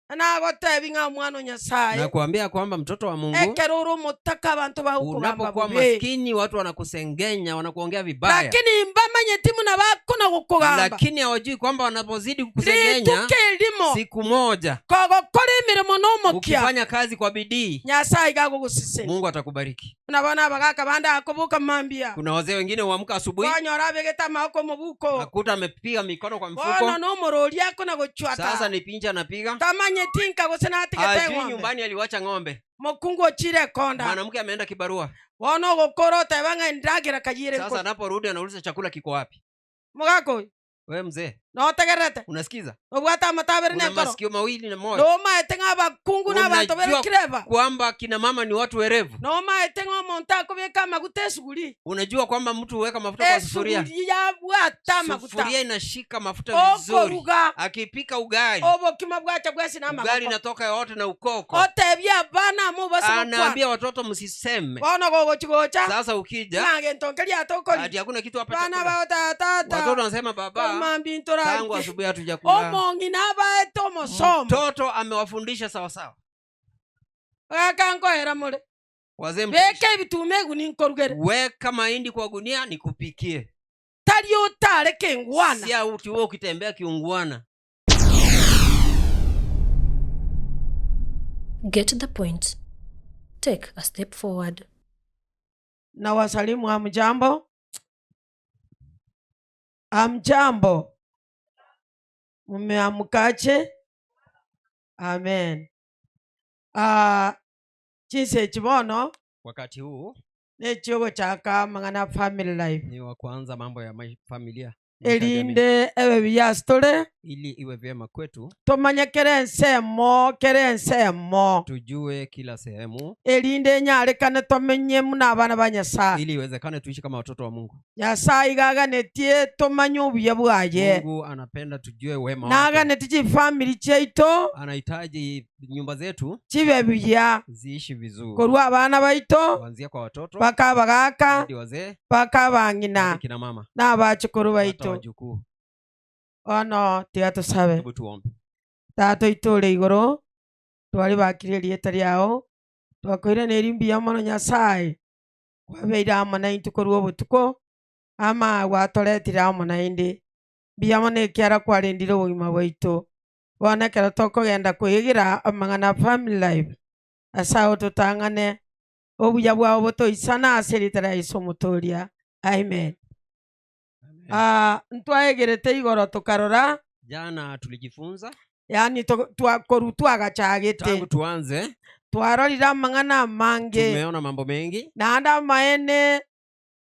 Nagotebi ng'a omwana o Nyasae, Nakuambia kwamba mtoto wa Mungu, ekero ore omotaka abanto bagokogamba unapokuwa bobe, maskini watu wanakusengenya, wanakuongea vibaya, lakini mbamanyeti buna bakona gokogamba. lakini hawajui kwamba wanapozidi kukusengenya, Rituko erimo siku moja kogokora emeremo nomokia, ukifanya kazi kwa bidii, Nyasae iga agogosesenia. Mungu atakubariki. Buna bono abagaka bande akoboka mambia, Kuna wazee wengine huamka asubuhi kwanyora abegete amaboko omobuko, akuta amepiga mikono kwa bono mfuko, nomorori akona gochwata, sasa ni pincha anapiga, tamanyeti nka gose natigete hajui eng'ombe. nyumbani aliwacha ng'ombe, Mokungu ochire ekonda, mwanamke ameenda kibarua. bono ogokora oteba ng'a endagera kayire Sasa nko. anaporudi anauliza chakula kiko wapi? Mogaka oyo, Wewe mzee, notegererete? unasikiza? Obwate amato abere Una nenkoro? masikio mawili na moja, Nomaete ng'a abakungu na abanto bere unajua kireba? kwamba kina mama ni watu werevu. Nomaete ng'a omonto akobeka amaguta esuguri? Unajua kwamba mtu huweka mafuta kwa sufuria, Esuguri yabwata amaguta. sufuria inashika mafuta vizuri. Okoruga Akipika ugali, obokima bwacha bwesi na ugali amagoko. inatoka yote na ukoko. Otebia abana amo base gokwana. Anaambia watoto msiseme. Bono gogochi gocha Sasa ukija ng'a gento nkeria atokori. ati hakuna kitu hapa Bana chakula. bao tata. Watoto wanasema baba, Omambi tangu ntorarike. asubuhi hatujakula. Omong'ina abaete omosomo. Mtoto amewafundisha sawasawa. Gaka nkoera more. Wazee, Beka mtaisha. ebituma eguni nkorugere. Weka mahindi kwa gunia nikupikie. Tari otare kengwana. Si auti wewe ukitembea kiungwana. Get the point. Take a step forward. Na wasalimu hamjambo? Hamjambo? Mumeamkaje? Amen. Ah, chinsa echi bono Wakati huu nechiogochaka amang'ana family life ni wa kuanza mambo ya mai- familia maisha ya jamii, erinde ebe buya ase tore ili iwe vyema kwetu, tomanye kera ensemo kera ensemo tujue kila sehemu, erinde enyarekane tomenye muna abana ba Nyasaye. ili iwezekane tuishi kama watoto wa Mungu. Nyasaye iga aganetie tomanye obuya bwaye, Mungu anapenda tujue wema wake, naganetie chifamiri chiaito anahitaji nyumba zetu chibe buya ziishi vizuri, korwa abana baito kuanzia kwa watoto mpaka abagaka hadi wazee mpaka abang'ina hadi kina mama na abachukuru hata baito. wajukuu. Bono tiga tosabe. Hebu tuombe. Tata oito ore igoro, twaribakire erieta riao, twakoiraneria mbuya mono Nyasaye, kwabeire amo naintwe korwa obotuko, ama gwatoretire amo naende. Mbuya mono ekiara kwarendire obogima bwaito. Bono ekero tokogenda koegera amang'ana a family life, ase ao totang'ane, obuya bwao botoisane ase erieta ria Yeso Omotoria. Amen. Amen. Ah, ntwaegerete igoro tokarora, Jana tulijifunza yaani to- twa- korwa twagachagete tangu tuanze, twarorire amang'ana amange tumeona mambo mengi naende amaene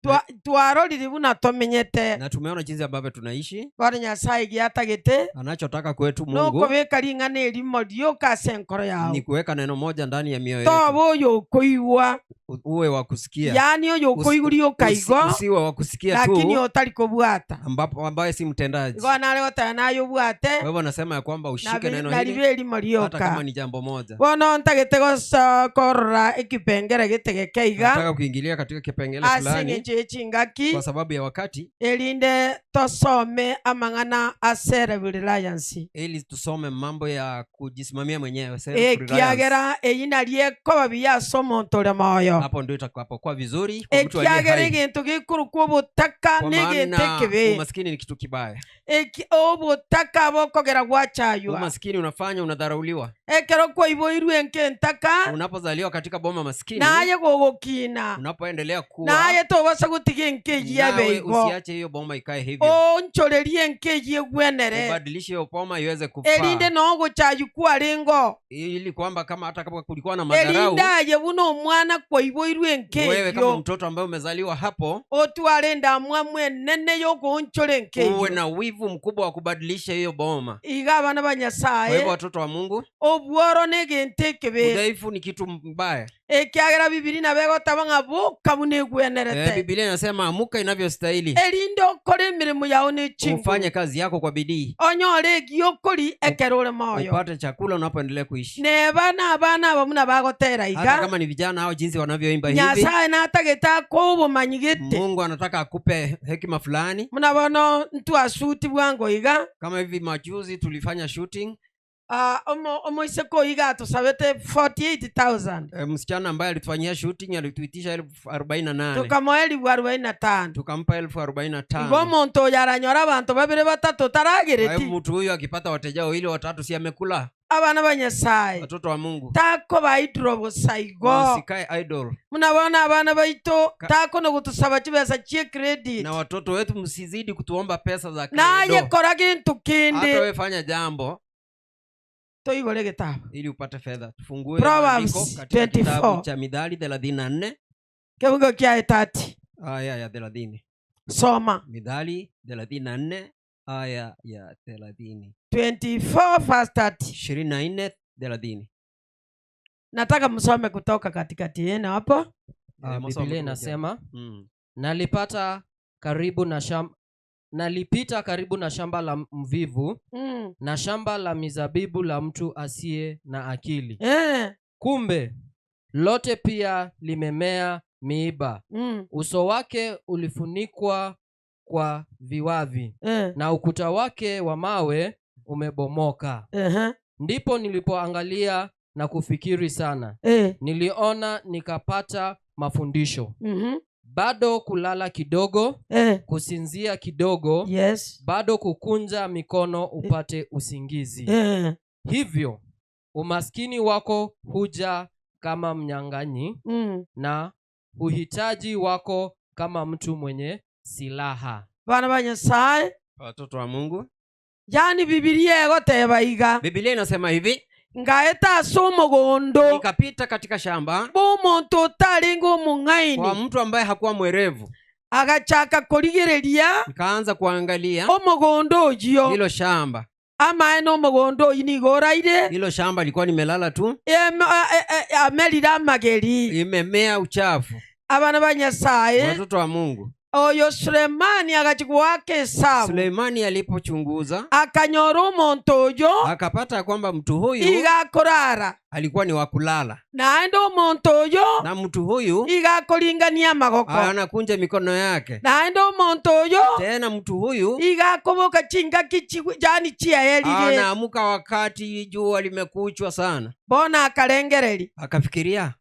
twa- twarorire buna tomenyete na tumeona jinsi ambavyo tunaishi, bono Nyasaye giatagete anachotaka kwetu Mungu nokobeka ring'ana erimo rioka ase enkoro yao ni kuweka neno moja ndani ya mioyo yetu, toba oyo okoigwa U- uwe wa kusikia, yaani oyo Usi- okoigwa rioka usi- igo usiwe wa kusikia lakini tu otari kobwata ambapo ambaye si mtendaji. igo nare goteba naye obwate Kwa hivyo nasema ya kwamba ushike nabi- neno naribe hili erimo hata kama rioka ni jambo moja. bono ntagete goso korora ekipengere getegeke iga Nataka kuingilia katika kipengele ase fulani eng'encho ya chingaki kwa sababu ya wakati, erinde tosome amang'ana ase self-reliance ili tusome mambo ya kujisimamia mwenyewe self-reliance. ekiagera eyi nari ekoba buya ase omonto ore moyo Hapo ndio itakapokuwa vizuri kwa mtu aliye ekiagera hai, egento gekorokwa obotaka kwa na egento maana ekebe umaskini ni kitu kibaya. Eki- obotaka bokogera gwachaywa Umaskini unafanya unadharauliwa. ekero kwaiboirwe enka entaka Unapozaliwa katika boma maskini, naye gogokina unapoendelea kuwa naye tobasa gotiga enka eywo ebe nawe igo usiache hiyo boma ikae hivyo, onchorerie enka eywo egwenere ubadilishe hiyo boma iweze erinde kufaa, nogochaywa kwarengo ili kwamba kama hata kama kulikuwa na madharau, erinde aye buna omwana kwaiboirwe enka wewe kama eywo mtoto ambaye umezaliwa hapo otware endamwamu enene yogoonchora enka uwe eywo na wivu mkubwa wa kubadilisha hiyo boma. iga abana ba Kwa Nyasaye hivyo watoto wa Mungu, obworo na egento ekebe udhaifu ni kitu mbaya. ekiagera bibiri nabo egotaba ng'a boka buna Eh, egwenerete Biblia inasema amuka inavyostahili, erinde okore emirimo yao na echinguru ufanye kazi yako kwa bidii, onyore egiya okori ekero ore moyo upate chakula unapoendelea kuishi. neba na abana aba buna bagotera Hata iga kama ni vijana au jinsi wanavyoimba hivi, Nyasaye natagete akoe obomanyi gete Mungu anataka akupe hekima fulani. buna bono ntwasuti bwango iga Kama hivi majuzi tulifanya shooting. Ah, omo- omoiseke oyio iga atosabete 48000 Eh, msichana ambaye alitufanyia shooting alituitisha elfu arobaini na nane tokamoa elifu arobaini na tano tukampa elfu arobaini na igo tano omonto oyo aranyora abanto babere batato Kwa hivyo taragereti mtu huyu akipata wateja wawili watatu si amekula abana ba nyasaye watoto wa mungu takobaidura bosa igo usikae idle muna bono abana baito Ka- takono gotusaba chibesa chie credit na watoto wetu msizidi kutuomba pesa za naye credo kora gintu hata kindi wewe fanya jambo toigore gitabo ili upate fedha tufungue Proverbs maandiko katika kitabu 24. cha midhali thelathini na nne kebungo kia etati aya ya thelathini soma midhali thelathini na nne aya ya thelathini 24 verse 30 ishirini na nne thelathini nataka msome kutoka katikati yenu hapo Ah, Eh, msome biblia kutoka. inasema Mm. nalipata karibu na sham, nalipita karibu na shamba la mvivu mm. na shamba la mizabibu la mtu asiye na akili eh. kumbe lote pia limemea miiba mm. uso wake ulifunikwa kwa viwavi eh. na ukuta wake wa mawe umebomoka uh-huh. ndipo nilipoangalia na kufikiri sana eh. niliona nikapata mafundisho mm-hmm. bado kulala kidogo eh. kusinzia kidogo yes bado kukunja mikono upate usingizi eh. hivyo umaskini wako huja kama mnyang'anyi mm. na uhitaji wako kama mtu mwenye silaha bana ba nyasaye watoto wa mungu yani bibilia egoteba iga bibilia inasema hivi ngaeta ase omogondo nikapita katika shamba bwa omonto otaringe kwa omong'aini mtu ambaye hakuwa mwerevu agachaka korigereria nikaanza kuangalia omogondo oyio hilo shamba amaene na omogondo oyi nigo oraire hilo shamba likuwa limelala tu em- a- e- e- amerire amageri imemea uchafu abana ba nyasaye watoto wa mungu oyo sulemani agachigwaka esabu suleimani alipochunguza akanyora omonto oyo akapata kwamba mtu huyu iga akorara alikuwa ni wa kulala naende omonto oyo na mtu huyu iga akoringania amagoko anakunja mikono yake naende omonto oyo tena mtu huyu iga akoboka chingaki chi- yani chiaerire anaamuka wakati jua limekuchwa sana bona akarengereri akafikiria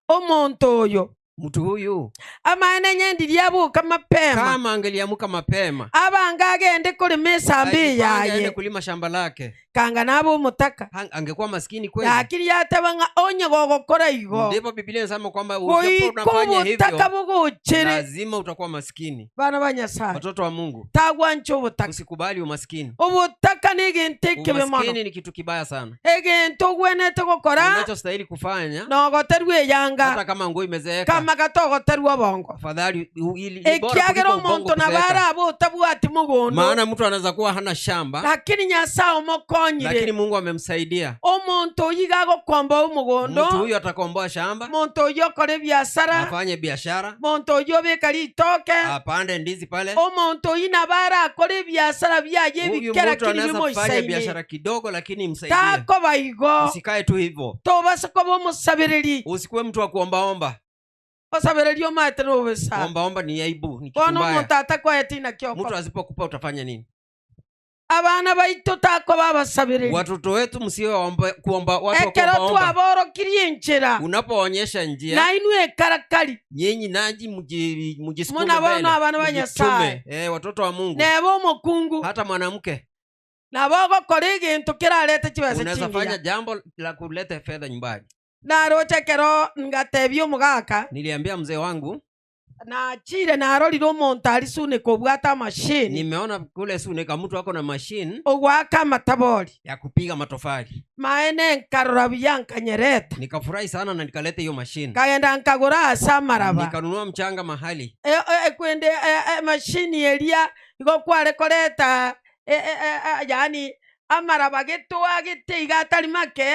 omonto oyo mtu huyu amaene nyendi abuka mapema kama angeliamuka mapema abange agende kulima esambi ajipange aende yaye kulima shamba lake kanga naba omotaka Hang- angekuwa maskini kweli lakini yateba ng'a onye gogokora igo ndipo biblia inasema kwamba ujapo goika unafanya obotaka hivyo bogochire lazima utakuwa maskini bana ba nyasaye watoto wa mungu tagwancha obotaka usikubali umaskini obotaka na egento ekebe mono umaskini ni kitu kibaya sana egento ogwenete gokora unachostahili kufanya nogoterwa eyanga hata kama nguo imezeeka kama gatogoterwa obongo afadhali u- ili- ni bora ekiagera kuliko ubongo omonto nabo kuzeeka. araba otabwati mogondo maana mtu anaweza kuwa hana shamba lakini nyasaye omokonyire lakini mungu amemsaidia omonto oyo iga agokomba omogondo mtu huyu atakomboa shamba monto oyo okore ebiasara afanye biashara monto oyo obeka ritoke apande ndizi pale omonto oyo nabo arakore ebiasara biaye huyu ebikera mtu kiri anaweza kufanya bimoisaine biashara kidogo lakini imsaidie takoba igo usikae tu hivyo tobasa koba omosabireri usikuwe mtu wa kuombaomba osabireri omaete nobesa kuombaomba ni aibu ni kitu bono mbaya omonto atakwaete mtu inakioko asipokupa utafanya nini abana baito takoba abasabireri watoto wetu msiwe waomba- kuomba watu wa ekero kuombaomba twaborokirie enchera unapoonyesha njia nainwe ekarakari nyinyi nanyi mji- mjisukume Muna mbele, bono abana ba mjitume. Nyasaye. Eh, watoto wa mungu neba omokungu hata mwanamke nabo ogokora egento kerarete chibesa unaweza fanya chingiya jambo la kuleta fedha nyumbani naroche ekero ngatebia omogaka niliambia mzee wangu nachire narorire omonto ari sunika obwate amashini nimeona kule sunika mtu ako na mashine ogwaka amatabori ya kupiga matofali maene nkarora buya nkanyereta nikafurahi sana na nikaleta hiyo mashine nkagenda nkagura ase amaraba nikanunua mchanga mahali E- e- ekwende e- e- mashini eria igo kware koreta e- e- e- e, yani amaraba getoa gete iga atari make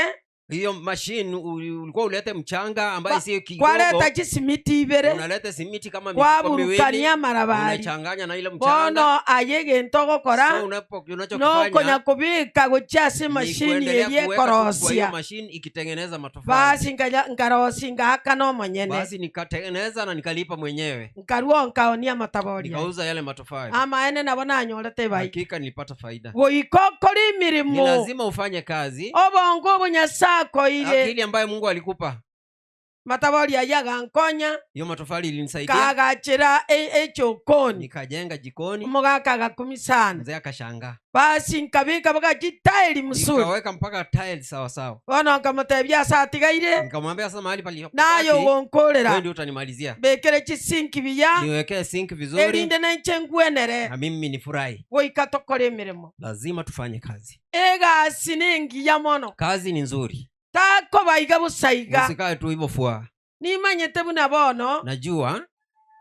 Hiyo machine ulikuwa ulete mchanga ambaye Kwa- sio kidogo. Kwareta chisimiti ibere, Unaleta simiti kama mifuko miwili. kwaburukania amarabari. Unachanganya na ile mchanga. Bono aye egento ogokora, So unachokifanya nokonya kobika gochia ase ni emashini kuendelea eria kuweka tu kwa hiyo ekorosia. machine ikitengeneza matofali. Basi nkarosia ngaakana omonyene. Basi nikatengeneza na nikalipa mwenyewe. Nkarua nkaonia amatabori aya. Nikauza yale matofali. Amaene nabo nanyorete ebaida. Hakika nilipata faida. Goika okore Ni emirimo. lazima ufanye kazi. Obongo obo Nyasae akoire. Akili ambayo Mungu alikupa. Matabori aya agankonya. Hiyo matofali ilinisaidia. Kagachera echokoni. Nikajenga jikoni. Omogaka agakumi sana. Mzee akashangaa. Basi nkabika mpaka chitaili msuri. Nikaweka mpaka tiles sawa sawa. Bono nkamotebia ase atigaire. Nikamwambia sasa mahali pali Naye wewe ogonkorera. ndio utanimalizia. Bekere chisinki biya. Niwekee sink vizuri. Erinde nenche ngwenere. Na mimi nifurahi. Goika tokore emirimo. Lazima tufanye kazi. Egasi nengiya mono. Kazi ni nzuri. Takobaiga bosaiga. Usikae tu hivyo fua. Nimanyete buna bono. Najua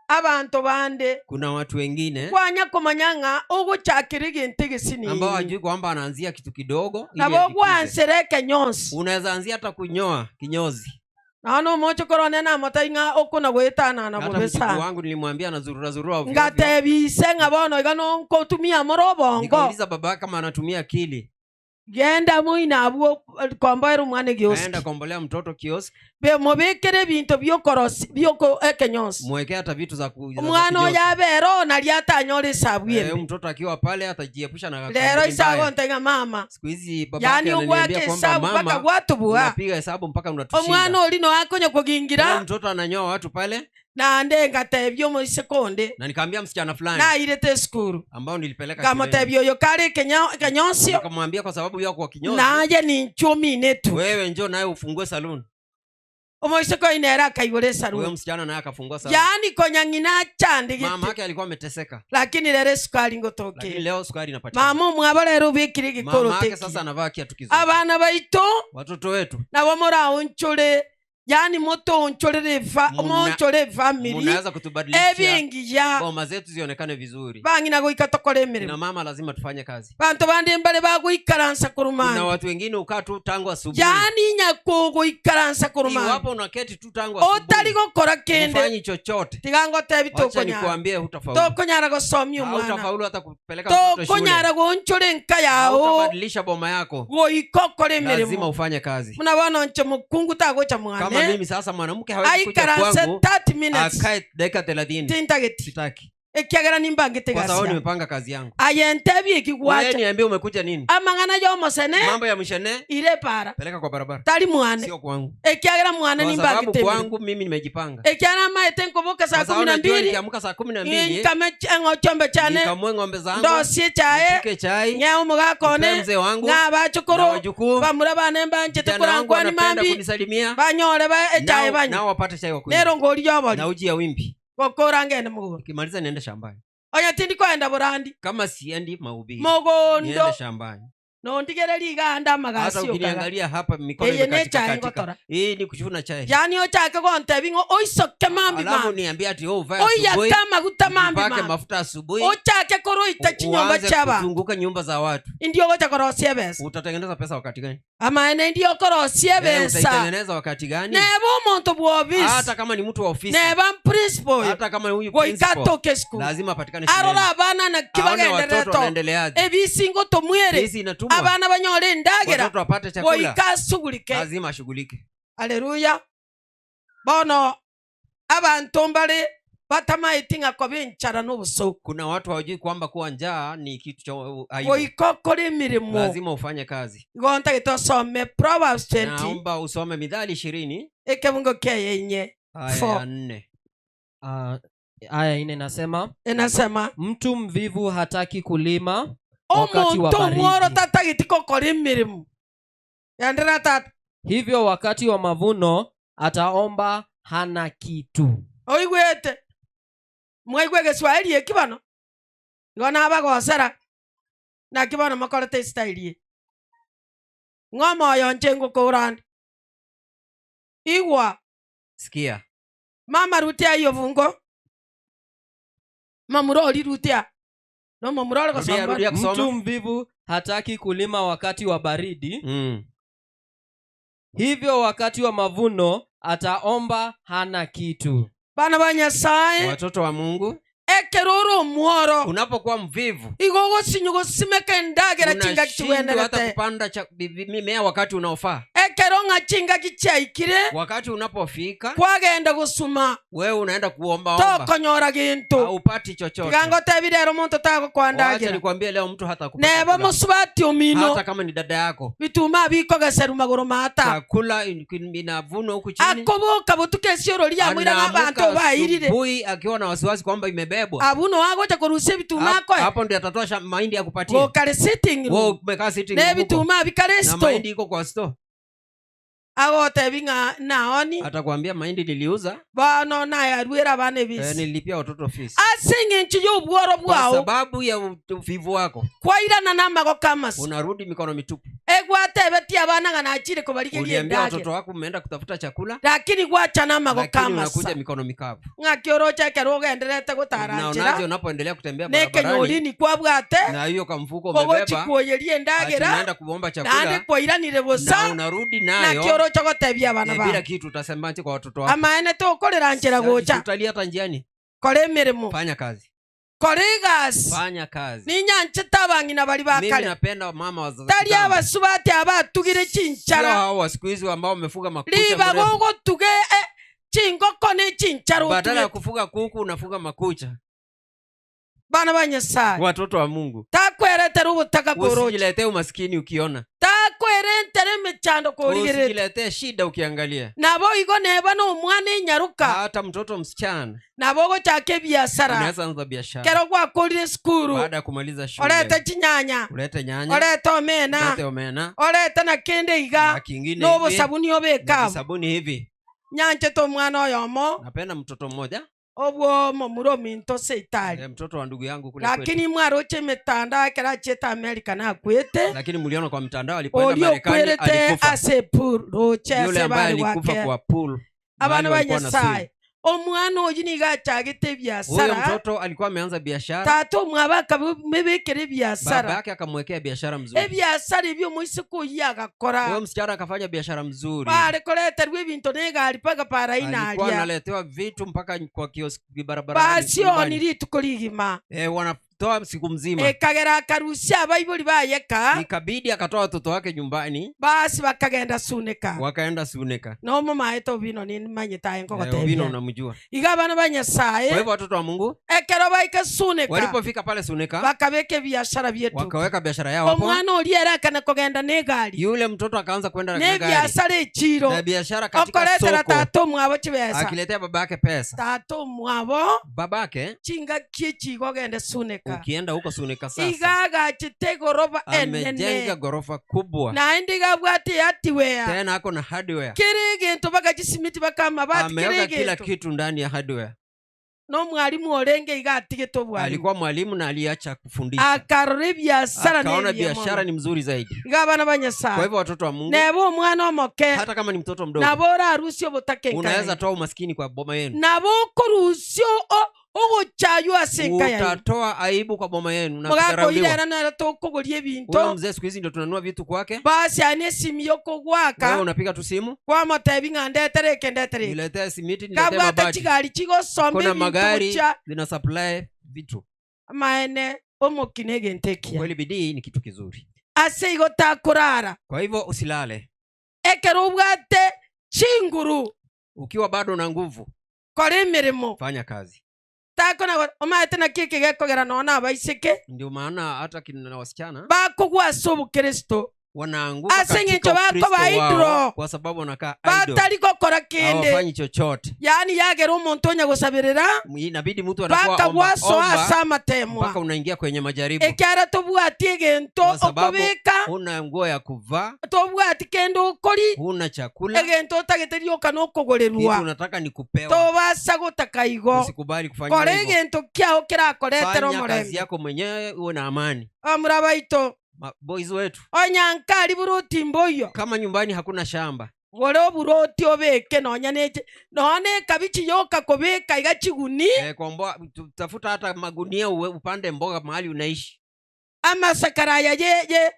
Abanto bande. kuna watu wengine Kwanya komanya ng'a ogochakera egento egesinini. ambao hawajui kwamba anaanzia kitu kidogo ili Nabo ajikuze. gwansera ekenyonsi. Unaweza anzia hata kunyoa kinyozi. Naona omoche korone namotai ng'a okona goetanana Hata bobe mjukuu sana. wangu nilimwambia anazurura zurura ovyo ovyo. Ngatebise ng'a bono iga nonkotumia more obongo. Nikauliza baba kama anatumia akili. Genda moina abwo komboera omwana Aenda egioski. kombolea mtoto kiosk, Be mobekere ebinto byokorosi byoko ekenyonsi. mwekee hata vitu za za Omwana kinyozi. oyo abere nari atanyora esabu Eh, embe. mtoto akiwa pale atajiepusha na Lero kampuni isago mbaya. ntega mama. Siku hizi baba yake Yani ananiambia ogwaka kwamba esabu mpaka mama, gwatubua. unapiga hesabu mpaka unatushinda. Omwana ori no akonya Yule kogingira mtoto ananyoa watu pale, naende ngatebia omoiseke onde na nikaambia msichana fulani nairete esukuru ambao nilipeleka shuleni. nkamotebia oyo kare ekenyonsio Nikamwambia kwa sababu yako kwa kinyozi, naye ninchwo ominetu. wewe njoo naye ufungue saluni. Omoiseke oyo nere akaigora Huyo esaruni. msichana naye akafungua saluni. Yaani konya ng'ina achandigete. Mama yake alikuwa ameteseka. Lakini rero esukari Lakini ngotokere. leo sukari inapatikana. Mama omwabo rero obekire egekoro Mama yake teki. sasa anavaa kiatu kizuri. Abana baito Watoto wetu nabo moraonchore yaani motoonchorere monchore efamiri mnaweza kutubadilisha ebingiya boma zetu zionekane vizuri. bang'ina goika tokore Na emirimo. mama lazima tufanye kazi. Banto bande mbare bagoikaransa Kuna koromani. watu wengine ukaa tu tangu asubuhi. Yaani nyakogoikaransa koromani. Iwapo unaketi tu tangu Otari asubuhi, gokora kende. hufanyi chochote. Tiga ngotebi Wacha tokonyara. nikuambie hutafaulu. Tokonyara gosomia omwana. Hautafaulu hata kupeleka mtoto shule. Tokonyara goonchora enka yao. Hautabadilisha boma yako. Goika okore Lazima emirimo. ufanye kazi. Muna bono nche mokungu tagocha Kama mwane. mimi sasa mwanamke hawezi kuja Aikaranse kwangu 30 minutes. akae dakika 30. Tintageti. Sitaki. Ekiagera nimbangete Kwa sababu gasi yangu. nimepanga kazi yangu. Aye ntebie Wewe ekigwacha. niambie umekuja nini? Amang'ana yomosene Mambo ya mshene ire para. peleka kwa barabara. Tari mwane. Sio kwangu. Ekiagera mwane Kwa sababu nimbangete emirimo. kwangu mimi nimejipanga. Ekiagera amaete nkoboka saa Kwa sababu kumi na najua mbili nikiamka saa 12 nkame eng'ochombe chane nikamue ng'ombe zangu, ndosie echae nipike chai, ng'ee omogaka nipe one mzee wangu ng'a na abachukuru wajukuu. bamura bane mbanchete Vijana wangu korankwani wanapenda mambi kunisalimia, banyore ba echae banywe nao wapate chai wa kunywa nero ngori yobori na uji ya wimbi. gokora ngende mogondo. Nikimaliza niende shambani. Onya tindi koenda borandi Kama siendi mahubiri, mogondo niende shambani. nondigere riganda Hata amagasi okaga ukiniangalia hapa mikono eye imekatika nechae katika. ngotora Hii ni kuchuna chai. yaani ochake gontebi ng'o oisoke mambi Alafu mambi niambie ati wewe uvae asubuhi, oiyake amaguta mambi upake mambi mafuta asubuhi, ochake koroita chinyomba uanze chiaba kuzunguka nyumba za watu. indio ogocha korosia ebesa Utatengeneza pesa wakati gani? amaene indio okorosia ebesa Utaitengeneza wakati gani? neba omonto bwa ofisi Hata kama ni mtu wa ofisi, neba principal oyo hata kama huyu goika principal, atoke esukuru lazima apatikane shuleni. arora abana naki Aone watoto bagendereto wanaendeleaje. ebisingo tomwere Hizi inatumwa abana banyore endagera watoto wapate chakula, goika asugurike. lazima ashughulike. Haleluya. Bono abantu mbare batamaeti ng'a koba enchara n'obusoku. Kuna watu hawajui kwamba kuwa njaa ni kitu cha aibu. Goika okore emirimo. Lazima ufanye kazi. Igo ntagete osome Proverbs 20 Naomba usome Mithali 20 ekebungo kiaye inye aya 4. ya 4. Aya 4 inasema Inasema mtu mvivu hataki kulima wakati wa omonto baridi. omworo tatageti gokora emirimo. Enderera tata. Hivyo wakati wa mavuno ataomba hana kitu. Oigwete. Mwaigwe Kiswahili eki bono. Igo nabagosera. Naki bono mokorete estyle eye. Ng'o omoyo nche ngokourande. Igwa. Sikia. Mama rutia hiyo vungo. Mamurori rutia. No mamurori Rudia, kusoma. rudia kusoma. Mtu mvivu hataki kulima wakati wa baridi. Hivyo wakati wa mavuno ataomba hana kitu. Bana ba Nyasae, Watoto wa Mungu, ekero ore omworo, unapokuwa mvivu igo ogosinywa gosimeka endagera chingaki unashindwa hata chigwenerete. kupanda mimea wakati unaofaa. Ekero ng'a chingaki chiaikire, Wakati unapofika kwagenda gosuma, wewe unaenda kuombaomba, tokonyora gento. haupati chochote. Tiga ngotebi rero omonto tagokwa Wacha ndagera. nikwambie leo, mtu hatakupa Neba chakula. mosubati omino, hata kama ni dada yako. bituma bikogeserwa magoro maata. Chakula inavunwa huku chini, Akoboka botuko esioro riamwiraga abanto anaamka bairire. asubuhi akiwa na wasiwasi kwamba imebebwa. Abuno agocha korusia ebituma akoe. Hapo ndio atatoa mahindi ya kupatia. Gokare sitting Wewe room. umekaa sitting room huko, Nebituma bikare na store. mahindi iko kwa store. Agotebi ng'a naoni Atakwambia mahindi niliuza, bono nayarwera abana ebisi. nililipia watoto fees. Ase eng'encho ya obworo Kwa bwao sababu ya uvivu wako kwairana n'amagoko amasa. unarudi mikono mitupu. Egwatebetie abana ng'a nachire kobarigeria Uliambia endagera, watoto wako umeenda kutafuta chakula, lakini gwacha n'amagoko lakini amasa. unakuja mikono mikavu. Ng'aki oroche ekero ogenderete Unaonaje gotaranchera unapoendelea kutembea barabarani nekenyolini kwabwate na hiyo kamfuko umebeba, ogochikwoyeria ati endagera unaenda kuomba naende chakula kwairanire na bosa unarudi naki nayo oroche gotebia abana bila bao kitu, utasemaje kwa watoto wako? amaene tokorera nchera gocha Utalia hata njiani. kora emeremo Fanya kazi, kora egasi fanya kazi. ninyanchete abang'ina bari Mimi bakare napenda mama wa tari kitambo. abasubati abatugire Sio chinchara hao wa siku hizi ambao wamefuga makucha riba mrefu. gogotuge chingoko ne chinchara Badala ya otuge kufuga kuku unafuga makucha. Bana ba Nyasaye, Watoto wa Mungu, takweretera obotaka koroche, usijiletee umaskini ukiona, takwerentere emechando korigerete, usijiletee shida ukiangalia. nabo igo neba na omwana enyaruka, Hata mtoto msichana nabo ogochaka ebiasara unaweza anza biashara kero gwakorire esukuru, baada ya kumaliza shule, orete chinyanya, ulete nyanya, orete omena, ulete omena orete na kende iga na kingine na hivi, obosabuni na obeka abo. sabuni hivi. Nyanchete omwana oyomo Napenda mtoto mmoja obwo momura ominto seitari, mtoto wa ndugu yangu kule kwetu, lakini mwaroche emetandao ekero achiete America nakwete, lakini mliona kwa mtandao alipoenda oria Marekani okwerete alikufa. ase epuru roche Yule ase ambaye bari alikufa gwake. kwa pool, Abana mahali ba walikuwa na swim. Nyasaye, omwana oyu nigo achagete Huyo ebiasara, mtoto alikuwa ameanza biashara, tata omwabo akamebekera baba ebiasara, yake akamwekea biashara mzuri. ebiasara ebio omoiseke oyio agakora, Huyo msichana akafanya biashara mzuri, bare koreterwa ebinto na egari mpaka paraina alikuwa aria, analetewa vitu mpaka kwa kioski barabarani basioni nyumbani. rituko rigima, Wanatoa siku mzima. ekagera akarusia abaibori bayeka, Ikabidi akatoa watoto wake nyumbani, basi bakagenda Suneka. wakaenda Suneka. Nomomaete Obino nimanyete aye Obino nkogotebia. unamjua. Iga abana ba Kwa Nyasaye, hivyo watoto wa Mungu ekero baika Suneka, walipofika pale Suneka, bakabeka ebiashara bietu, wakaweka biashara yao hapo. omwana oria erekana kogenda na egari Yule mtoto akaanza kwenda na na gari ebiasara echiro, na biashara katika okoretera soko, tata omwabo chibesa, akiletea baba yake pesa. tata omwabo Babake, chingaki echigo ogende Suneka, ukienda huko Suneka sasa, iga agachete egoroba amejenga enene, ghorofa kubwa, naende iga abwate hardware, tena ako na hardware, kere egento bakachisimiti bakamabati kere ameweka kila egento, kitu ndani ya hardware. nomwalimu orenge iga atigete obwalimu, Alikuwa mwalimu na aliacha kufundisha, akarora ebiasara akaona nebiya biashara mono. ni mzuri zaidi. Iga abana ba Kwa Nyasaye, hivyo watoto wa Mungu, neba omwana omoke, hata kama ni mtoto mdogo, nabo orarusia obotaka unaweza enka, toa umaskini kwa boma yenu, nabo okorusia ogochaywa ase enka yaino, utatoa aibu kwa boma yenu na kudharauliwa. mogakoirera nero tokogoria Huyo ebinto, mzee siku hizi ndio tunanunua vitu kwake. basi ane esimi Wewe yokogwaka, unapiga tu simu, kwamotebi ng'a ndetere eke ndetere eke, niletee simiti, niletee kabwate mabati. chigari chigosomba Kuna ebinto magari gochia zina supply vitu. amaene omoki na egento ekiya. Kweli bidii ni kitu kizuri. Ase igo takorara, Kwa hivyo usilale ekero obwate chinguru, ukiwa bado na nguvu, kora emeremo, fanya kazi. takona omaete naki eke gekogera nona abaiseke Ndio maana hata kina wasichana bakogwa ase obokristo, wanaanguka Ase katika ng'encho bako Ukristo ba idle. wao kwa sababu wanakaa idle, batari gokora kende, hawafanyi chochote. yaani yagera omonto onya gosabirira Inabidi mtu anakuwa mpaka omba, gwasoa omba ase amatemwa, mpaka unaingia kwenye majaribu. ekiara tobwati egento Kwa sababu okobeka, huna nguo ya kuvaa, tobwati kende okori, huna chakula, egento otagete rioka kitu nokogorerwa, unataka ni kupewa. tobasa gotaka igo, Usikubali kufanya kora hivyo. egento kiao kerakoretera Fanya kazi omorembe. yako mwenyewe uwe na amani. Amura baito, Boys wetu, onyankari buroti mboyo, kama nyumbani hakuna shamba, gore oburoti obeke nonya neche nonya ekabichi yoka kobeka iga chiguni, komboa, tafuta hata magunia upande mboga mahali unaishi. amasakara aya ye ye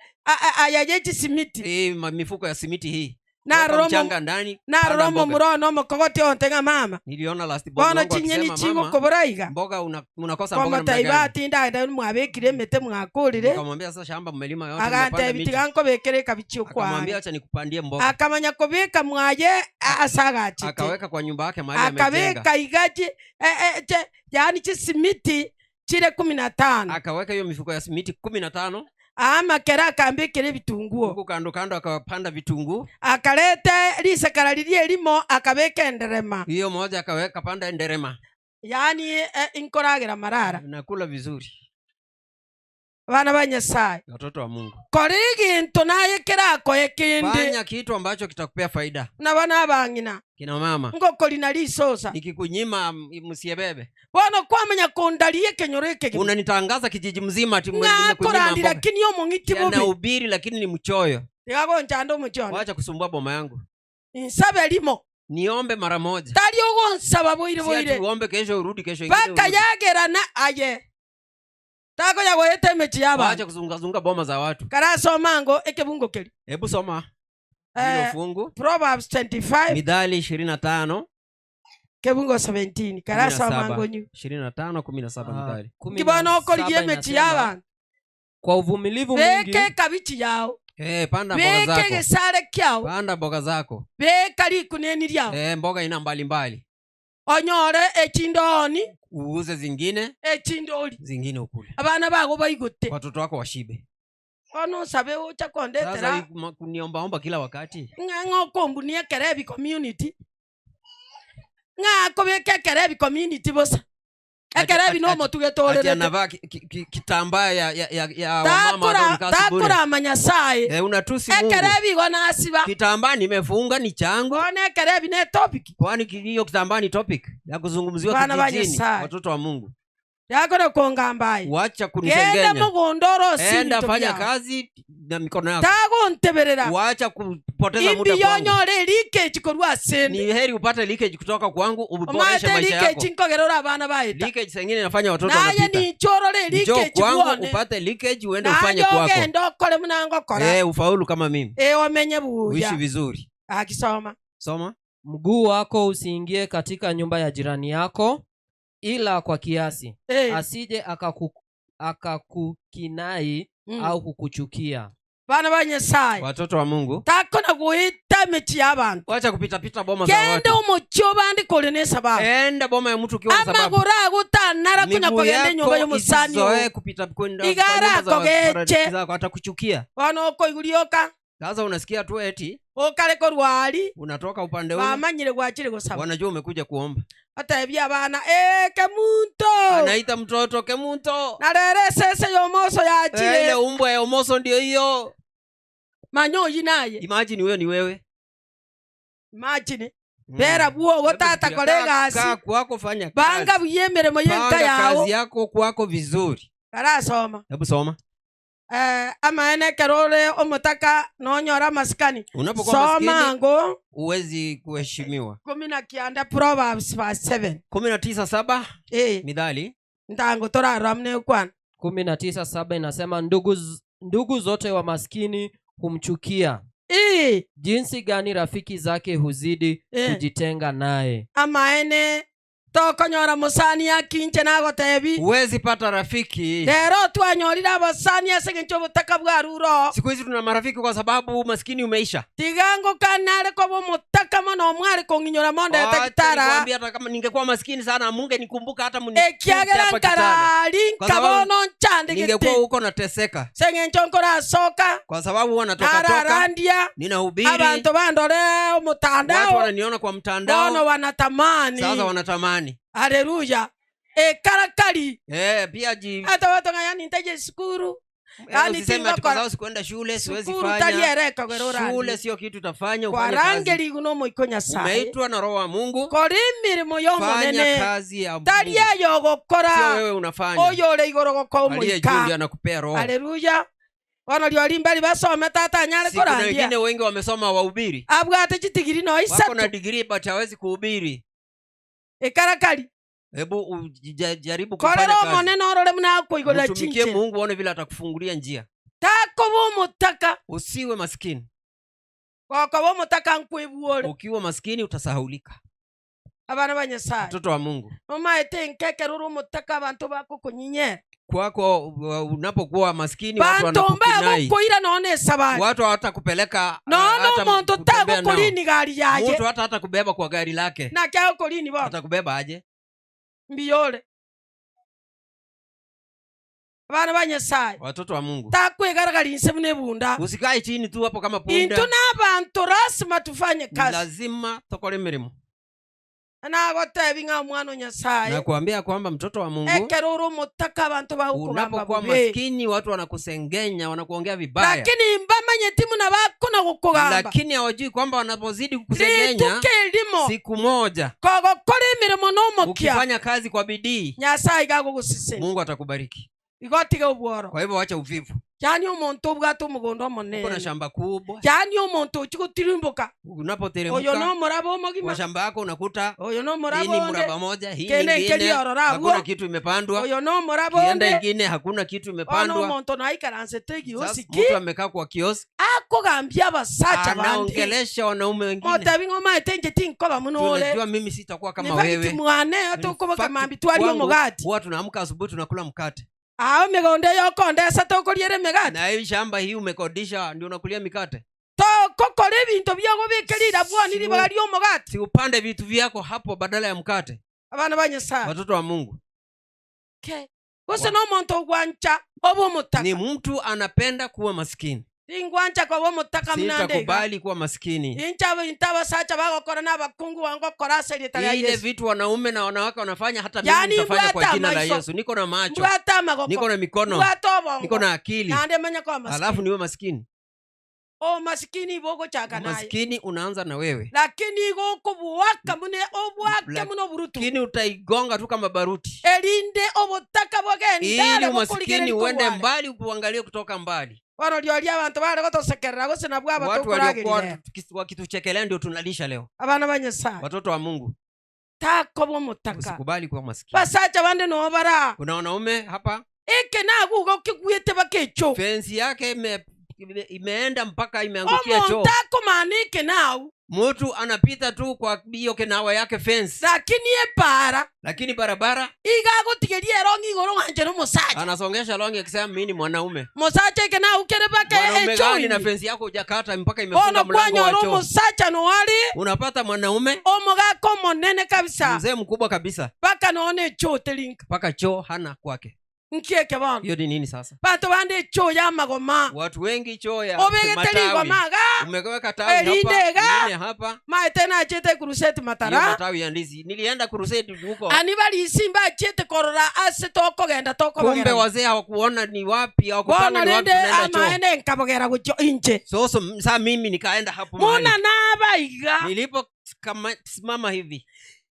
aya ye chisimiti, Hii mifuko ya simiti hii. Weka Narora omo- mchanga ndani, narora panda mboga. omomura one omokogoti onte ng'a mama Niliona last born bono wangu chinyeni akisema mama, chigokobora iga mboga una, unakosa mboga namna komotebia gani? ati ndaenda mwabekire emete mwakorire Nikamwambia sasa shamba mmelima yote mmepanda agantebia miti. tiga nkobekere ekabichi Akamwambia okwane acha nikupandie mboga. akamanya kobeka mwaye ase agachete Akaweka kwa nyumba yake mahali amejenga. akabeka iga chi- eh, eh, che- yaani chisimiti chire kumi na tano Akaweka hiyo mifuko ya simiti 15 aamakera akambekera ebitunguo huku kando kando akapanda vitunguu. akareta risekara riria erimo akabeka enderema Hiyo moja akaweka panda nderema. yaani eh, inkoragera marara Nakula vizuri. Abana ba Nyasaye Watoto wa Mungu. kora egento naye kerakoe kende Fanya kitu ambacho kitakupea faida. buna bana abang'ina Kina mama, ngokorina risosa nikikunyima msiebebe. bono kwamanya kondaria ekenyoro eke Unanitangaza kijiji mzima ati nimekunyima ng'akorandi mboga. lakini omong'iti bobe Nahubiri lakini ni mchoyo. tiga gonchanda omochie one Wacha kusumbua boma yangu. insabe rimo Niombe mara moja. tari ogonsaba boire Si ati boire uombe kesho urudi kesho ingine mpaka urudi. yagerana aye takonya goeta emechi ya Wacha abanto kuzungazunga boma za watu. karasoma ngo ekebungo keri Hebu soma hilo eh, fungu. Proverbs 25 Mithali 25 kebungo 17 karasoma 17. ngo nyu 25 17 Ah, Mithali. kumi kibona na okorigia saba emechi ya inasema, abanto kwa uvumilivu mwingi beka ekabichi yao Eh, panda mboga beka zako. egesare kiao Panda mboga zako. beka rikuneni riao Eh, mboga ina mbalimbali. onyore echindoni Uuze zingine, echindori zingine ukule. abana bago baigote Watoto wako washibe. bono osabe ocha Sasa kondetera hii kuniombaomba kila wakati. ng'a ng'a okombunia ekerebi community ng'a akobeka ekerebi community bosa Ati- ekerebi ati- na omotuge Ati torerete anavaa kitambaa ya ya ya, ya wamama Takora- wa bure. takorama nyasaye Eh, unatusi Mungu. ekerebi igo nasiba Kitambaa nimefunga ni changu. bono ekerebi ne topic Kwani hiyo kitambaa ni topic ya kuzungumziwa Bana ba kijijini. Nyasaye. Watoto wa Mungu. yakona kongambaye Wacha genda kunisengenya. mogondo orose Enda ebinto fanya biao kazi na mikono yako. tagonteberera Wacha kupoteza muda imbi kwangu. yonyore leakage korwa asende Ni heri upate leakage kutoka kwangu uboreshe omate maisha yako. leakage nkogera ore abana baeta Leakage saa ingine inafanya watoto naye wanapita. ninchorore Njoo leakage kwangu bwone upate leakage uende naye ufanye kwako. ogenda okore buna ngokora Eh, ufaulu kama mimi. eh omenye Uishi buya vizuri. akisoma Soma. mguu wako usiingie katika nyumba ya jirani yako ila kwa kiasi eh asije akakukinai au kukuchukia bana ba Nyasaye Watoto wa Mungu. takona goeta emechi ya abanto Wacha kupita pita boma za genda watu. omochie obande kore na esababu Enda boma ya mtu ukiwa na sababu. amagoro agotanara konya Miguu kogenda enyomba yako y'omosani isizoee oo kupita kwenda kwa Igara nyumba za kogeche. marafiki zako atakuchukia. bono okoigurioka Sasa unasikia tu eti okare korwari unatoka upande ule, bamanyire gwachire gosaba wanajua umekuja kuomba. atebia abana "Eh, kemunto Anaita mtoto kemunto. na rero esese yomoso Eh, ile yachire umbwa ya omoso ndio hiyo. manya oyi naye Imagine huyo ni wewe. imagine bera bwogo Hebu tata fikiria, kora egasi kaa kwako fanya banga kazi. buya emeremo yenka Panga yao kazi yako kwako vizuri. karasoma Hebu soma. eh, amaene ekero ore omotaka nonyora amasikani Unapokuwa soma maskini ngo huwezi kuheshimiwa. kumi na kianda Proverbs verse 7 19:7 eh Mithali. ntango torarora muna ekwana 19:7 inasema ndugu zote wa maskini humchukia eh jinsi gani rafiki zake huzidi Eh. kujitenga naye amaene tokonyora mosani akinche nagotebi Huwezi pata rafiki. rero twanyorire abasani ase eng'encho obotaka bwarure Siku hizi tuna marafiki kwa sababu umaskini umeisha. tiga ngokanare koba omotaka mono omware kong'inyora mondete Wacha gitara nikwambie, hata kama ningekuwa maskini sana mungenikumbuka hata mnikumbuke ekiagera hapa Kitale. nkarari Kwa sababu nkabono nchandegete Ningekuwa huko nateseka ase eng'encho nkorasoka kwa sababu huwa natoka toka nararandia ninahubiri, abanto bandore watu omotandao wananiona kwa bono mtandao, wanatamani sasa wanatamani. haleluya ekarakari Pia ji hata watu ng'a yani ntaje sukuru yani usiseme ati kwa tingokora sababu sikuenda shule siwezi sukuru fanya. tari ereka kwera Shule orandi sio kitu utafanya, ufanye kazi. kwarangeri guno omoiko nyasaye Umeitwa na Roho wa Mungu, kora emirimo fanya y'omonene kazi ya tari Mungu, eyo ogokora sio wewe unafanya. oyo ore igoro gokoa Aliye juu omoika ndiye anakupea roho. haleluya bono riori mbari basome tata anyare Si kuna korandia wengine wengi wamesoma wahubiri, abwate chitigiri no wako isato na degree but hawezi kuhubiri. ekarakari Hebu jaribu kufanya korera kazi, omonene orore buna akoigorera mtumikie chinchera Mungu, uone vile atakufungulia njia. takoba omotaka Usiwe maskini. Gokoba omotaka nkwebwore. Ukiwa maskini utasahaulika. Abana ba Nyasae. Mtoto wa Mungu. Nomaete enka ekero ore omotaka abanto bagokonyinyera. Kwako unapokuwa maskini watu Banto wanakukinai. mbagokoira nonya na esabari. Watu hawatakupeleka Nonya hata omonto kutembea nao. tagokorini gari yaye. Mtu hata hatakubeba kwa gari lake. Naki agokorini bono? Atakubeba aje? Mbuya ore. Abana ba Nyasae. Watoto wa Mungu. Takwegaragaria inse buna ebunda. Usikae chini tu hapo kama Intwe punda. nabanto lasima tufanye kazi. Lazima tokore mirimo. Nagotebi ng'a omwana o Nyasae, Nakuambia kwamba mtoto wa Mungu, ekero ore omotaka abanto bagokogamba unapokuwa bobe. maskini watu wanakusengenya, wanakuongea vibaya. Lakini mbamanyeti buna bakona gokogamba. Lakini hawajui kwamba wanapozidi kukusengenya, Rituko erimo siku moja kogokora emeremo nomokia, ukifanya kazi kwa bidii, Nyasaye iga agogosesenia. Mungu atakubariki. Igo otige obworo. Kwa hivyo wacha uvivu. Yaani omonto obwate omogondo Uko na omonene. shamba kubwa, Yaani omonto ochia gotirimboka. Oyo unapoteremka nomoraba kwa omogima. shamba yako unakuta Oyo hii nomoraba ni onde. mraba moja, hii Kende nyingine nkeri ororo abwo. hakuna kitu imepandwa, Oyo nomoraba kienda onde. ingine hakuna kitu Bono imepandwa. omonto naikaransete Sasa egiosiki mtu amekaa kwa kiosk akogambia abasacha bande. anaongelesha wanaume wengine, Motebi ng'a omaete inche tinkoba buna ore. tunajua mimi sitakuwa kama Nifakiti wewe. mwane In tokoboka fact, mambi twari kwangu, omogati. huwa tunaamka asubuhi tunakula mkate, Ao emegondo eye okondesa tokoriera emegati. na hii shamba hii umekodisha ndio unakulia mikate. Tokokora ebinto biagobeka rirabwani Siwe- ribaga ria omogati. Si upande vitu vyako hapo badala ya mkate. Abana ba Nyasaye. Watoto wa Mungu, Okay. Gose nomonto ogwancha obe omotaka. ni mtu anapenda kuwa maskini. Tingwancha koba omotaka buna nde iga. Sitakubali kuwa maskini. Inche abinto abasacha bagokora na abakungu bangokora ase erieta ria Ile Yesu. vitu wanaume na wanawake wanafanya, hata mimi Yaani nitafanya kwa mbwate jina la amaiso. Yesu. Niko na macho, Mbwate amagoko. niko na mikono, Mbwate niko obongo. na akili, Naende manye koba maskini. alafu niwe maskini. Omasikini ibo ogochaka naye. Maskini unaanza na wewe, Lakini igo okobuaka buna obuake buna oburutu. lakini utaigonga tu kama baruti, Erinde obotaka bogende ili are umaskini bokorigereria uende kobware. mbali, ukuangalie kutoka mbali. Bono rioria abanto bare gotosekerera gose nabwo aba Watu waliokuwa tokoragerire. wakituchekelea ndio tunalisha leo. Abana ba Nyasaye. Watoto wa Mungu, Takoba omotaka. usikubali kuwa maskini. Basacha bande noo bara. Kuna wanaume hapa, Eke naguga okigwete baka echo. fensi yake ime, ime, imeenda mpaka imeangukia choo. Omonto akomana eke nau. Mtu anapita tu kwa hiyo kenawa yake fence, Lakini epara lakini barabara iga agotigeria erong'i igoro ng'anche na omosacha. anasongesha longi akisema mimi ni mwanaume. Mosacha eke nau kere baka Mwanaume echo gani na ime. fensi yako hujakata mpaka imefunga Bono mlango wa kwanyora choo? omosacha noari Unapata mwanaume omogaka omonene kabisa mzee mkubwa kabisa, baka noone echo terinka mpaka choo hana kwake. nkieke bono Hiyo ni nini sasa? banto bande echo ya amagoma Watu wengi choo ya obegete matawi, rigoma iga umeweka tawi Erinde hapa, iga. ingine hapa, maete nachete crusade hiyo matara matawi ya ndizi. Nilienda crusade huko, ani barisi mbachiete korora ase tokogenda kumbe tokobogera wazee hawakuona ni wapi, hawakupanga bono ni wapi rende tunaenda choo. amaene nkabogera gochio inche So, saa mimi nikaenda hapo mahali muna nabaiga nilipo kama, simama hivi,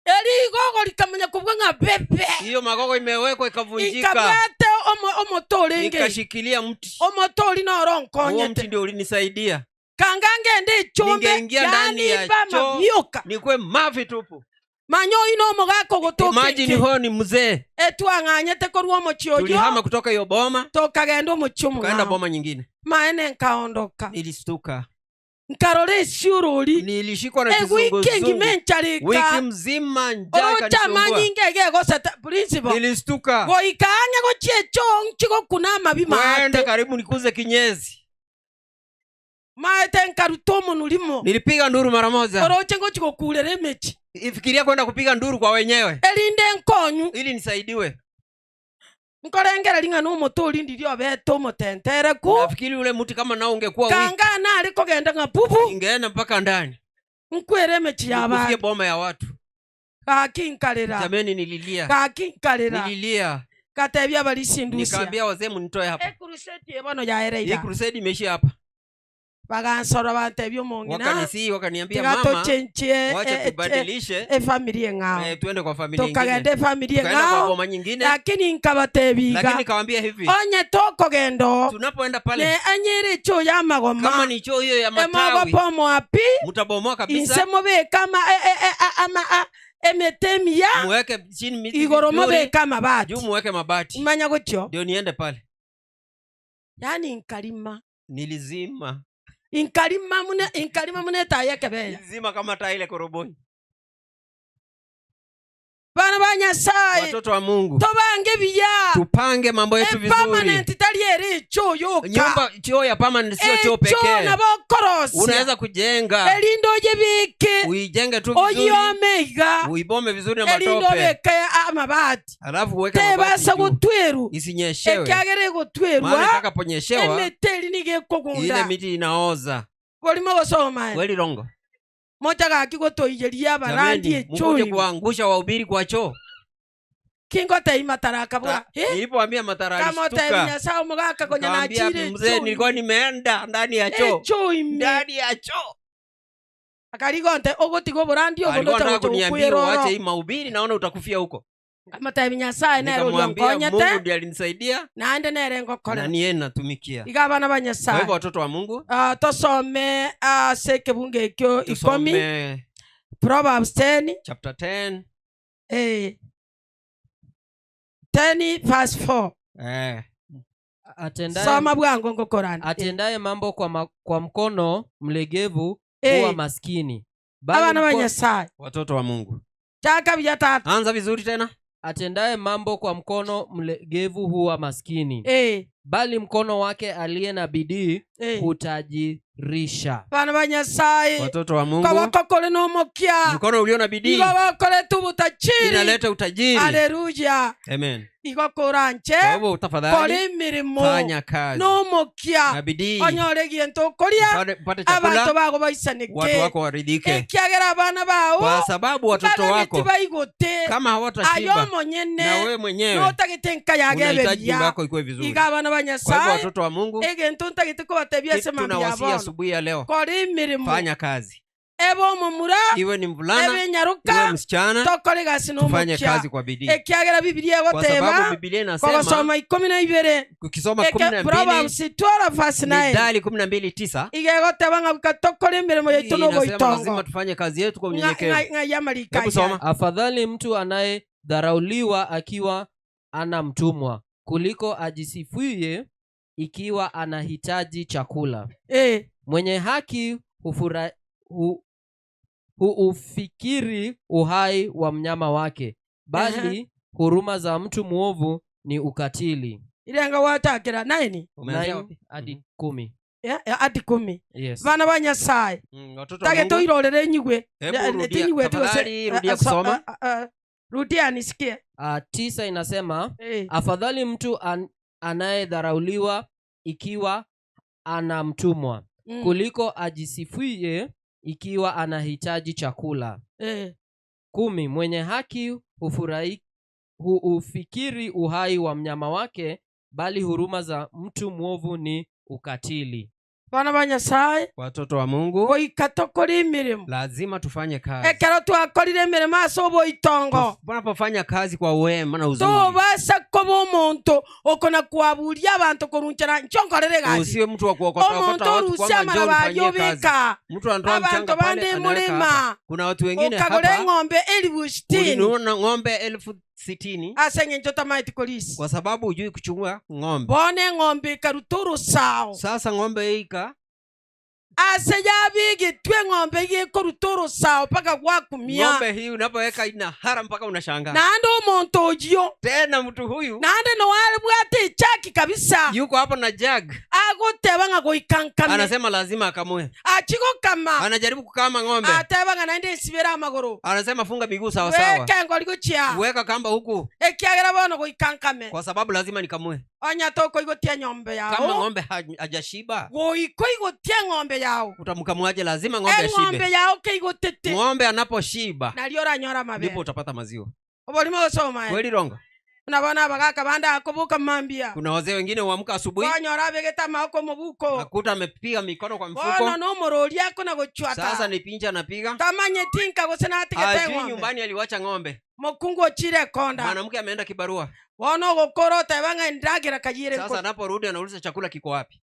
eri igogo rikamanya kobwa ng'a bebe hiyo magogo imewekwa ikavunjika, ikabwate omoto orenge nikashikilia mti omoto ori noro huo. Mti nkonyete ndio ulinisaidia kanga ngende echombe Ningeingia ndani yani ya ba choo. mabioka nikwe mavi tupu. manya oyi na omogaka Imagine ogotoka huyo ni mzee. etwang'anyete korwa omochi oyo Tulihama kutoka hiyo boma tokagenda omochi tukaenda omong'ao boma nyingine. maene nkaondoka Nilistuka, nkarora esiorori nilishikwa na ewiki engima kizunguzungu wiki encharika mzima, njaa orocha ikanisumbua. amanyinga egegosete principal Nilistuka goika ang'e gochia echo nchigokuna amabi kwenda maate karibu nikuze kinyezi. maete nkaruta omonwe rimo Nilipiga nduru mara moja, oroche ngochi gokurera emechi ifikiria kwenda kupiga nduru kwa wenyewe erinde nkonyu ili nisaidiwe. nkorengera ring'ana omoto ori ndiria obete omotentereku Nafikiri ule mti kama nao ungekuwa wiki, kanga nare kogenda ng'a bubu ingeenda mpaka ndani nkwere emechi ya nikufie abande boma ya watu. gaki nkarera Jameni, nililia gaki nkarera nililia, gatebia abarisindusia nikaambia wazee mnitoe hapa, ekuruseti ebono hii yaereira crusade imeishia hapa. bagansora bantebia omong'ina Wakanisihi, wakaniambia tiga mama, tochenchie wacha tubadilishe efamiri eng'ao eh, tuende kwa familia ingine, tokagenda efamiri tukaenda kwa eng'ao boma nyingine. lakini nkabatebiga Lakini nikawaambia hivi, onye tokogenda oo tunapoenda pale, ne anyere echo ya kama amagoma ni choo hiyo ya matawi, emogobomoa pi mtabomoa inse kabisa, mobeke ama ama emete emiya muweke chini miti igoro vizuri, mobeke amabati juu muweke mabati, manya gochio ndio niende pale. yani nkarima Nilizima. Inkarima muna inkarima muna etaaya ekebeya. Zima kama taa ile koroboi. Bana ba Nyasaye, Watoto wa Mungu, tobange biya. tupange mambo yetu vizuri. Epermanent tari ere echoo yoka. Nyumba choo ya permanent sio choo Echoo pekee. nabo okorosia. Unaweza kujenga, Erinde oyebeke, uijenge tu vizuri, oyiome iga, uibome vizuri na erinde matope, obeke amabati. alafu uweke mabati Tebasa juu, gotwerwa, isinyeshewe. ekiagera Maana egotwerwa, itakaponyeshewa emete eri nigo ile ekogunda. miti inaoza. Borimo gosoma ere. Kweli Rongo? Mochagaki gotoiyeria abarandi Jameni, mkuje echoo ime. kuangusha wahubiri kwa choo. Kingotei mataraka bwa. Eh? Nilipoambia matara Kama otebi alishtuka. Nyasaye omogaka konya Nikamwambia nachire mzee, echoo nilikuwa ime. nimeenda ndani ya choo, Echoo ime. ndani ya choo. Akarigonte ogotiga oborandi obo Alikuwa ndocha anataka gocha kuniambia gokwera uache oro. hii mahubiri, naona utakufia huko. Amatebi Nyasaye nere oria Nikamwambia Mungu nkonyete ndiye alinisaidia naende nere na ngokorera. ni yeye natumikia. Iga abana ba Kwa Nyasaye. hivyo watoto wa Mungu, Tosome ase ekebungo ekio ikomi tusome Proverbs 10 chapter 10 10 verse 4. Atendaye, Soma bwango ngokorana. atendaye mambo kwa mkono mlegevu huwa maskini, bali Abana ba Nyasaye. Watoto wa Mungu, Chaka buya tata. anza vizuri tena. atendaye mambo kwa mkono mlegevu huwa maskini, bali mkono wake aliye na bidii hutajirisha. Abana ba Nyasaye. Watoto wa Mungu, Koboko kore nomokia. mkono ulio na bidii Igo gokorete obotajiri. inaleta utajiri. Haleluya. Amen. Igo koranche Kwa hivyo tafadhali kora emirimo fanya kazi nomokia na bidii, onyore egento okoria upate abanto chakula, bago watu baisaneke wako waridhike, ekiagera abana bao kwa sababu watoto bagageti wako baigote kama aye hawatashiba omonyene na wewe mwenyewe notagete nka unahitaji nyumba yageberia yako ikuwe vizuri. iga abana ba Kwa hivyo Nyasaye watoto wa Mungu, egento ntagete kobatebia ase kitu mambia tunawasia bono asubuhi ya leo, kora emirimo fanya kazi, ebe omomura iwe ni mvulana ebe iwe enyaruka msichana, tokora egasi tufanye nomokia kazi kwa bidii, ekiagera bibilia kwa sababu egoteba Biblia inasema kogosoma ikumi na ibere ukisoma kumi Eke na mbili Proverbs 12 verse 9 Mithali 12:9 iga egoteba ng'a buka tokore emirimo yaitu inasema lazima noboitongo tufanye kazi yetu kwa unyenyekevu. ng'a yamarika Hebu soma. Afadhali mtu anayedharauliwa akiwa ana mtumwa kuliko ajisifie ikiwa anahitaji chakula. Mwenye haki huufikiri uhai wa mnyama wake, bali huruma za mtu mwovu ni ukatili. Irenga gwachakera 9 Umeanzia Nine wapi? hadi 10. Hadi 10. Yes. Bana ba Nyasaye. Watoto wa Tage Mungu, toirorere nyigwe. hebu rudia, Tinyigwe tu tafadhali rudia kusoma. Rudia nisikie. 9 inasema, afadhali mtu anayedharauliwa ikiwa ana mtumwa kuliko ajisifie ikiwa anahitaji chakula. 10, mwenye haki huufikiri uhai wa mnyama wake, bali huruma za mtu mwovu ni ukatili. Bana ba Nyasaye, Watoto wa Mungu, goika tokore emirimo. lazima tufanye kazi. Ekero twakorire emirimo ase oboitongo. Tunapofanya kazi kwa wema na uzuri, Tobasa koba omonto okona kwaburia abanto korunchera ncho nkorere gasi. usiwe mtu wa kuokota Omonto okota watu orusia kwamba njoo amaraba nifanyie kazi. ayobeka. Mtu anatoa Abanto mchanga pale bande anaweka mulima. hapa. Kuna watu wengine Okagora hapa eng'ombe elifu sitini. ulinunua ng'ombe 60,000 Ase eng'encho tamaeti korisi. kwa sababu hujui kuchunga ng'ombe. Bono eng'ombe ekaruta orosao. Sasa ng'ombe hii ika Ase yabigetwe eng'ombe gekoruta orosao mpaka gwakumia. Ng'ombe hii unapoweka ina hara mpaka unashangaa. Naende omonto oyio. Tena mtu huyu Naende noaribwate echaki kabisa. yuko hapo na jug. Agoteba ng'a goika nkame. Anasema lazima akamue. Achigokama. Anajaribu kukama ng'ombe. Ateba ng'a naende ensibere amagoro. Anasema funga miguu sawa sawa. Weka engori gochia. Weka kamba huku. Ekiagera bono goika nkame. Kwa sababu lazima nikamue. Onya tokoigotia ng'ombe yao. Kama ng'ombe hajashiba, Goikoigotia ng'ombe yao. Utamkamuaje? Lazima ng'ombe ashibe. Eng'ombe yao keigotete. Ng'ombe anaposhiba, Nalio oranyora mabe. ndipo utapata maziwa. Oborimo gosoma. Kweli Rongo? Unabona abagaka banda akobuka mambia. Kuna wazee wengine huamka asubuhi, Banyora abegeta amaboko omobuko. akuta amepiga mikono kwa mfuko. Bono nomorori ako na gochwata. Sasa ni pincha anapiga. Tamanyeti nka gose natigete Hajui ng'ombe. nyumbani aliwacha ng'ombe. Mokungu ochire konda. Mwanamke ameenda kibarua. Bono ogokora oteba ng'a endagira kayire Sasa nko. anaporudi anauliza chakula kiko wapi?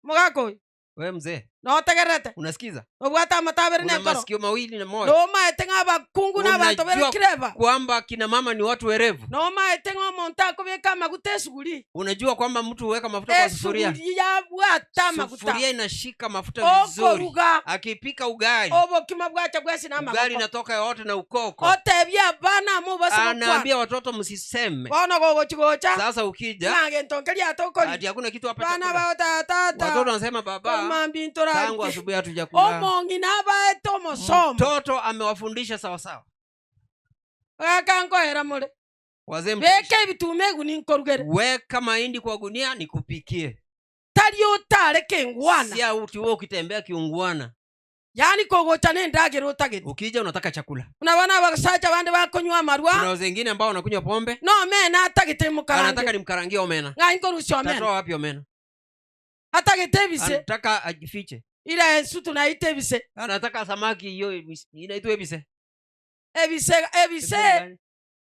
Mogako. Wewe mzee. Notegererete? Unasikiza? Nobwate amato abere Una nenkoro? masikio mawili na moyo. Nomaete ng'a abakungu na abanto bere Unajua kireba? kwamba kina mama ni watu werevu. Nomaete ng'a omonto akobeka amaguta esuguri? Unajua kwamba mtu huweka mafuta kwa sufuria. Esuguri yabwata amaguta. Sufuria inashika mafuta vizuri. Okoruga Akipika ugali, obokima bwacha bwesi na ugali amagoko. inatoka yote na ukoko. Otebia abana amo base gokwana. Anaambia watoto msiseme. Bono gogochi gocha Sasa ukija ng'a gento nkeria tokori. ati hakuna kitu hapa Bana chakula. bao tata. Watoto wanasema baba, Mambi tangu ntorarike. asubuhi hatujakula. Omong'ina abaete omosomo. Mtoto amewafundisha sawasawa. Gakankoera more. Wazee mtaisha. Beka ebituma eguni nkorugere. Weka mahindi kwa gunia nikupikie. Tari otare kengwana. Si auti wewe ukitembea kiungwana. Yaani kogocha nendagera otagete. Ukija unataka chakula. Buna bana abasacha bande bakonywa amarwa. Kuna wengine ambao wanakunywa pombe, No mena atagete mukarange. anataka nimkarangie omena. Ng'ai nkorusia omena. Tatoa wapi omena? Atagete ebise. Anataka ajifiche. Ila ensu tunaita ebise. Anataka samaki hiyo inaitwa ebise. Ebise ebise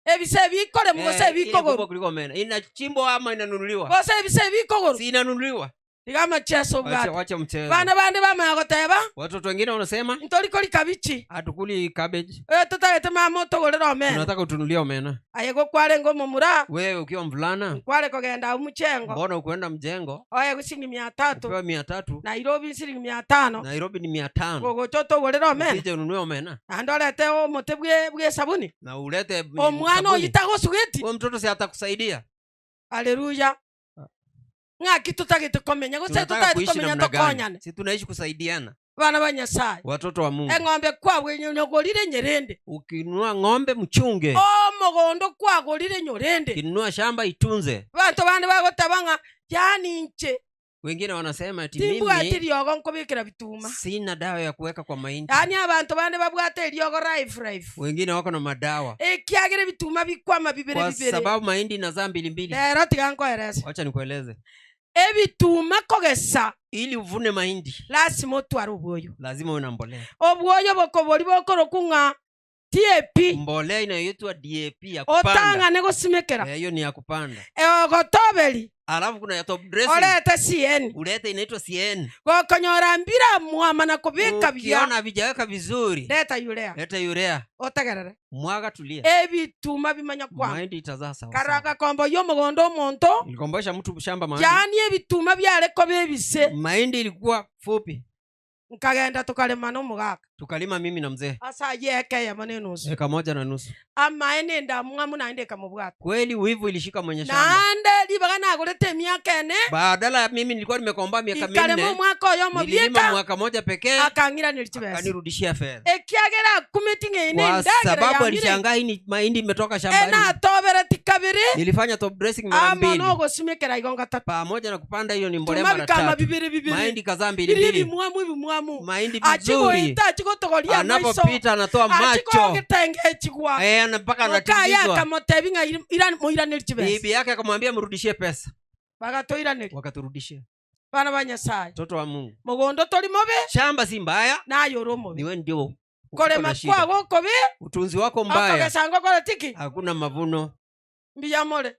ebise bikore mugose Eh, ile kubwa bikogoro. kuliko omena. Inachimbwa ama inanunuliwa? Gose ebise bikogoro. Si inanunuliwa. Iga amacheso Wacha, obwate. wacha mchezo. Bana bande bamanya goteba Watoto wengine wanasema ntorikori kabichi. hatukuli cabbage, Eh totagete mama otogorere omena. tunataka utunulie omena. Aye gokwarenge omomura Wewe ukiwa mvulana, nkware kogenda au mchengo mbona ukuenda mjengo oye gushilingi mia tatu upewe 300, Nairobi shilingi 500 Nairobi ni 500, gogocha otogorere omena ukija ununue omena naende orete omote bwe bwe esabuni na ulete omwana sabuni. oyo tagosugeti Huyo mtoto si atakusaidia. aleluya ng'aki totagete komenya gose Tunataka totagete kuishi komenya namna gani? tokonyane Si tunaishi kusaidiana, bana ba Nyasaye watoto wa Mungu. eng'ombe kwabwe nyogorire nyerende Ukinunua ng'ombe mchunge, omogondo kwagorire nyorende ukinunua shamba itunze. banto bande bagoteba ng'a yani inche Wengine wanasema ati timbwati mimi riogo nkobekera bituma sina dawa ya kuweka kwa mahindi. yani abanto bande babwate eriogo rife rife Wengine wako na madawa ekiagere bituma bikwama bibere kwa bibere sababu mahindi inazaa mbili mbili. rero tiga nkoerese Wacha nikueleze, ebituma kogesa ili uvune mahindi lasima otware obwoyo lazima uwe na mbolea. obwoyo bokobori bokoroku ng'a TAP Mbolea inayoitwa DAP ya kupanda, otang'ane gosimekera Eh, hiyo ni ya kupanda. ogotoberi Alafu kuna ya top dressing, orete CN ulete inaitwa CN. gokonyora mbira mwama na kobeka buya Ukiona havijaweka vizuri, leta urea leta urea, otegerere mwaga, tulia, ebituma bimanya kwama mahindi itazaa sawa sawa. karanga kombo yomogondo omonto Nilikomboesha mtu shamba mahindi, yaani ebituma byareko ebise mahindi ilikuwa fupi, nkagenda tukarema n'omogaka tukalima mimi na mzee asa yeke eyemo na enusu eka moja na nusu. amae nenda mwamu naende ekamobwata Kweli wivu ilishika mwenye shamba. naende ribaga nagorete emiaka ene Badala ya mimi nilikuwa nimekomboa miaka ikarema minne, omwaka oyo nililima omobieka mwaka moja pekee, akang'iraneri chibesa akanirudishia fedha ekiagera akumeti ng'eine kwa endagera sababu yamire alishangaa hii ni mahindi imetoka shambani. enatobereti kabere Nilifanya top dressing mara ama mbili nogosimekera igo ngatatu pamoja na kupanda hiyo ni mbolea tuma mara bikama tatu, bibere bibere mahindi kazaa mbili biri mbili, ebimwamu ebimwamu mahindi vizuri. achigoita achigotogoria amaiso Anapopita anatoa macho achigogitengechigwa eh, ana- mpaka mokaya anatingizwa. akamotebi ng'a moiraneri chibesa Bibi yake akamwambia mrudishie pesa, bagatoiraneri wakaturudishia. bana ba Nyasaye Mtoto wa Mungu, mogondo tori mobe shamba si mbaya, naye ore ni omobe wewe ndio uko korema na shida. kwago okobe Utunzi wako mbaya, okogesa ngokora tiki hakuna mavuno. mbuya more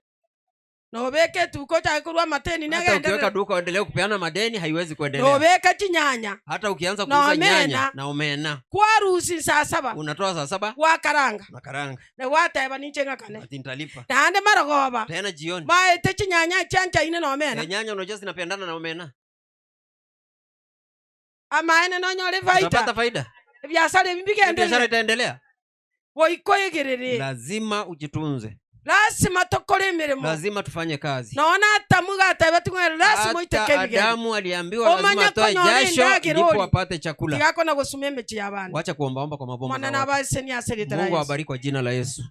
nobeka etuko ochake korwa amateni Hata ukiweka negenderere duka uendelee kupeana madeni, haiwezi kuendelea. nobeka chinyanya Hata ukianza Na kuuza omena. nyanya na omena, kwarusi saa saba unatoa saa saba gwakaranga na karanga, negwateba ninche ng'akane ati nitalipa naende marogoba tena jioni. maete chinyanya chianchaine na omena Eh, nyanya unajua zinapendana na omena, amaene nonyore faida utapata faida, ebiasara ebi Hiyo biashara mbigenderere itaendelea. goikoegerere Lazima ujitunze, lasima tokore emirimo lazima tufanye kazi. nona atamu gatebe ting'were lasima oiteke Hata ebigeni Adamu aliambiwa lazima Omanya atoe konyora jasho endagera ndipo ori. apate chakula. tigakona gosuma emechi ya abana Wacha kuombaomba kwa maboma mwana za watu. nabaseni ase ritara Mungu Yesu awabariki kwa jina la Yesu.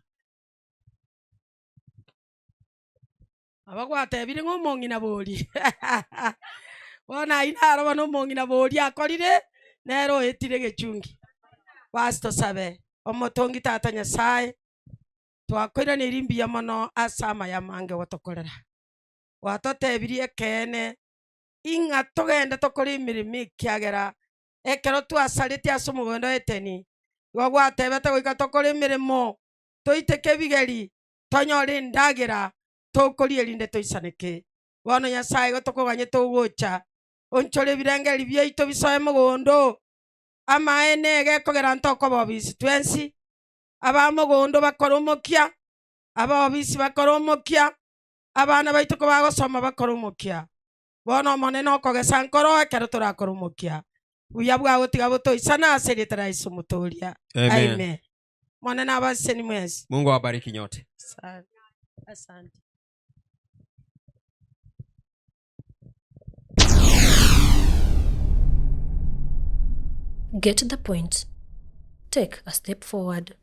abagwatebire ng'a omong'ina bori bono aywo naroba na omong'ina bori akorire nere oetire egechungi basi tosabe omotongi tata nyasaye twakoiraneri mbuya mono ase amaya mange gotokorera gwatotebirie ekeene ing'a togende tokore emirimo ekiagera ekero twasarete ase omogondo eteni igo gwatebete goika tokore emirimo toiteke ebigeri tonyore endagera tokoria erinde toisaneke bono nyasaye igo tokoganye togocha. Onchore ebirengererio biaito bisoe mogondo. Amaene iga ekogera ntokoba obisi twensi, abamogondo bakore omokia, abaobisi bakore omokia, abana baito kobagosoma bakore omokia. Bono Omonene okogesa nkoro ekero torakore omokia. Buya bwao tiga botoisane ase erieta ria Yeso Omotoria. Amen. Amen. Omonene abaseseni mwensi. Mungu awabariki nyote. Asante. Get the point. Take a step forward.